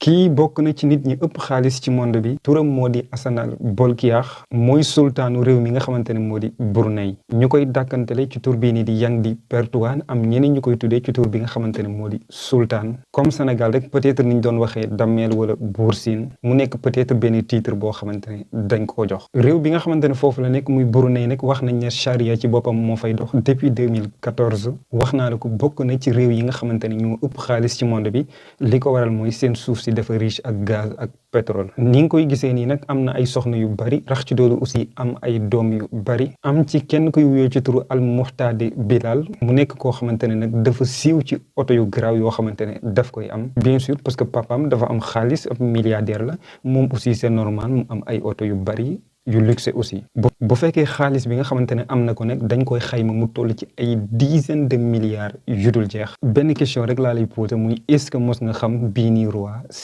kii bokk na ci nit ñi ëpp xaalis ci monde bi turam moo di Hassanal Bolkiah mooy sultaanu réew mi nga xamante ne moo di Brunei ñu koy dàkkantele ci tur bii ni di Yang di Pertuan am ñeneen ñu koy tuddee ci tur bi nga xamante ne moo di sultaan comme Sénégal rek peut-être niñ doon waxee dammeel wala buur siin mu nekk peut-être benn titre boo xamante ne dañ ko jox réew bi nga xamante ne foofu la nekk muy Brunei nag wax nañ ne charia ci boppam moo fay dox depuis 2014 wax naa la ko bokk na ci réew yi nga xamante ne ñoo ëpp xaalis ci monde bi li ko waral mooy seen suuf si dafa riche ak gaz ak pétrole ni nga koy gisee nii nag am na ay soxna yu bari rax ci doolu aussi am ay doom yu bari am ci kenn koy wuyoo ci turu Al Muhtadi Bilal mu nekk koo xamante ne nag dafa siiw ci oto yu garaaw yoo xamante ne daf koy am bien sûr parce que papaam dafa am xaalis ab milliardaire la moom aussi c'est normal mu am ay oto yu bari yu luxe aussi bu fekkee xaalis bi nga xamante ne am na ko nag dañ koy xayma mu toll ci ay dizaines de milliards yu dul jeex benn question rek laa lay posé muy est-ce que mos nga xam bii nii roi